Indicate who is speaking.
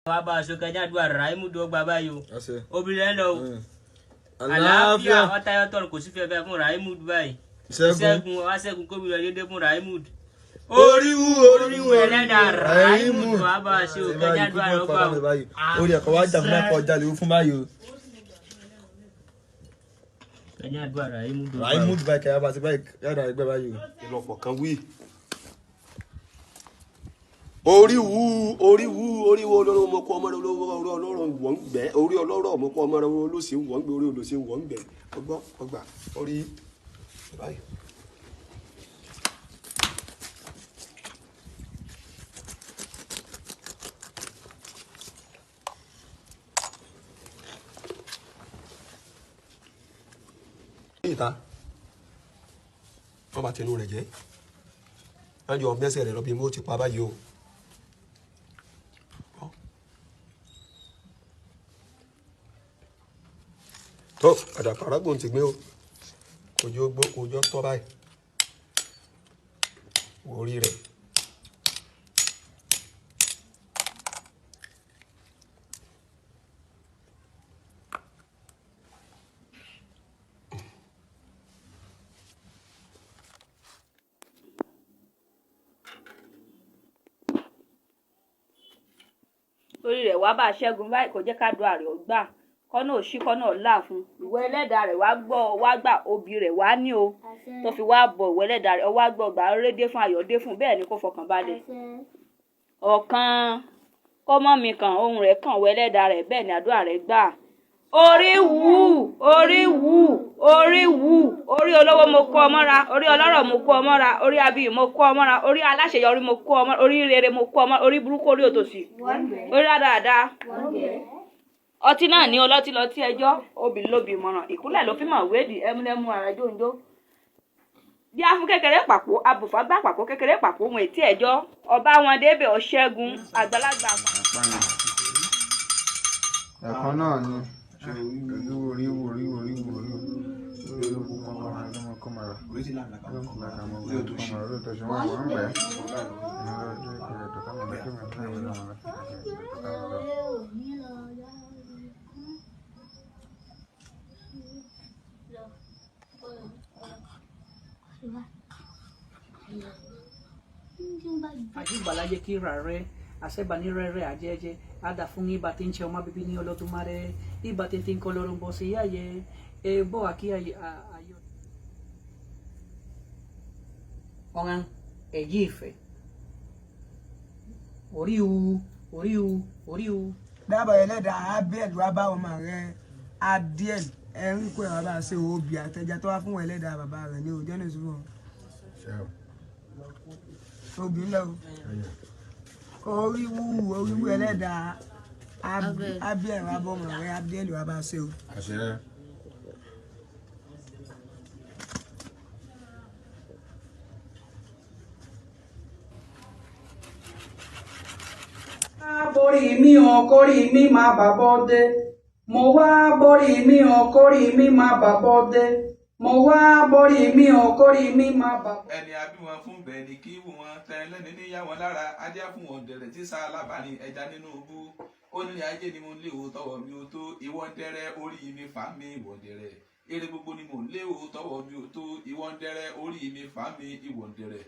Speaker 1: Wàá bá aṣọ kẹjá àdúrà Ràhímù tó gba báyìí o.
Speaker 2: Àṣẹ.
Speaker 1: Obìnrin ẹ lọ o. Àlàáfíà ọ̀tayọ̀tọ̀ kò sí fẹ́fẹ́ fún Ràhímù báyìí.
Speaker 2: Ìṣẹ́gun.
Speaker 1: Ìṣẹ́gun wá ṣẹ́gun kóbìnrin dédé fún Ràhímù.
Speaker 2: Oríwú oríwú.
Speaker 1: Ẹlẹ́dàá Ràhímù wàá bá aṣọ kẹjá àdúrà rẹ gbà o.
Speaker 2: Orí ẹ̀kọ́ wá jà fún ẹ̀kọ́ jalè fún báyìí o.
Speaker 1: Kẹjá àdúrà Ràhímù tó gbà o.
Speaker 2: Ràhímù báyìí kẹyà bá ti báyìí yàrá ẹgbẹ́ báyìí o.
Speaker 3: Ìlọpọ̀ kan wí. Orí wú, orí wú, orí wo olóró mo kó ọmọ rẹ, olówó orí ọlọ́rọ̀ wọ́n ń gbẹ́, orí ọlọ́rọ̀ mo kó ọmọ rẹ, olóṣì wọ́n ń gbẹ́, orí olóṣì wọ́n ń gbẹ́, ọgbọ́n ọgbà orí báyìí. Ìta wọ́n bá tẹnu rẹ̀ jẹ́, wọ́n jọ mẹ́sẹ̀ rẹ̀ lọ bí mo ti pa báyìí o. Tó àdàpàràgbọ̀n ti gbé o, kò jọ gbó, kò jọ tọ́ báyìí orí rẹ̀.
Speaker 4: Torí rẹ̀ wá bá a ṣẹ́gun báyìí, kò jẹ́ ká dùn àrè ọgbà kọ́nà òṣì kọ́nà ọ̀la fún ìwọ ẹlẹ́dàá rẹ̀ wá gbọ́ wá gbà obì rẹ̀ wá ní o tó fi wá bọ̀ ìwọ ẹlẹ́dàá rẹ̀ wá gbọ́ gbà rédé fún ayọ̀dé fún bẹ́ẹ̀ ni kò fọkàn balẹ̀ ọ̀kan kọ́mọ́ mi kan ohun rẹ̀ kàn wọ ẹlẹ́dàá rẹ̀ bẹ́ẹ̀ ni àdúrà rẹ̀ gbà. Orí wù, orí wù, orí wù, orí olówó mo kó ọ mọ́ra, orí ọlọ́rọ̀ mo kó ọ mọ́ra, orí abiyì mo kó ọ mọ́ra, orí aláṣeyọrí mo kó ọ mọ́ra, orí rere mo kó ọ mọ́ra, orí burúkú, orí òtòṣì, orí rádaràda. Ọtí náà ní ọlọ́tí lọtí ẹjọ́, obì lóbì ìmọ̀ràn, ìkúnlẹ̀ ló fi mọ̀ wéèdì ẹmúlẹ́mú ara jóńjó. Bí a fún kékeré pàpò, abùfá gbà pàpò kékeré pàpò ohun ètí ẹjọ́, ọba wọn débẹ̀ ọ̀ṣẹ́gun àgbàlagbà.
Speaker 5: Ẹ̀kan náà ni orí orí orí orí orí orí kọ́mọ̀rọ̀
Speaker 6: Ayubalaye kirare, asebanirere ayeye, adafun ibatinche oma bibini olotumare, ibatintin kolorumbosi aye, bo aquí ay ayo. Pongan Eyife. Oriu, Oriu, Oriu.
Speaker 7: Dábàá ẹlẹ́dàá Abel wá bá ọmọ rẹ Adiel ẹ̀rín kó ẹ̀rọ bá ṣe òbí àtẹ̀já tó wá fún ẹlẹ́dàá bàbá rẹ̀ ní òjò ní ìṣubú obì ńlẹ o. Oríwú oríwú ẹlẹ́dàá Abel wá bá ọmọ rẹ Adiel wá bá ṣe o.
Speaker 5: Àṣẹ.
Speaker 6: Borí mi ò kórí mi má bà bọ́dé. Mo wá borí mi ò kórí mi má bà bọ́dé. Mo wá borí mi ò kórí mi má bà.
Speaker 8: Ẹni abí wọn fún bẹ́ẹ̀ ni kí wù wọn tẹ lẹ́ni níyà wọn lára adíá fún wọn dẹ̀rẹ̀ tí sá alábàárín ẹja nínú ibú ó ní ayé ni mo ń léwo tọwọ́ mi ò tó ìwọ ń dẹrẹ orí mi fà mí ìwọ ń dẹrẹ eré gbogbo ni mo ń léwo tọwọ́ mi ò tó ìwọ ń dẹrẹ orí mi fà mí ìwọ ń dẹrẹ.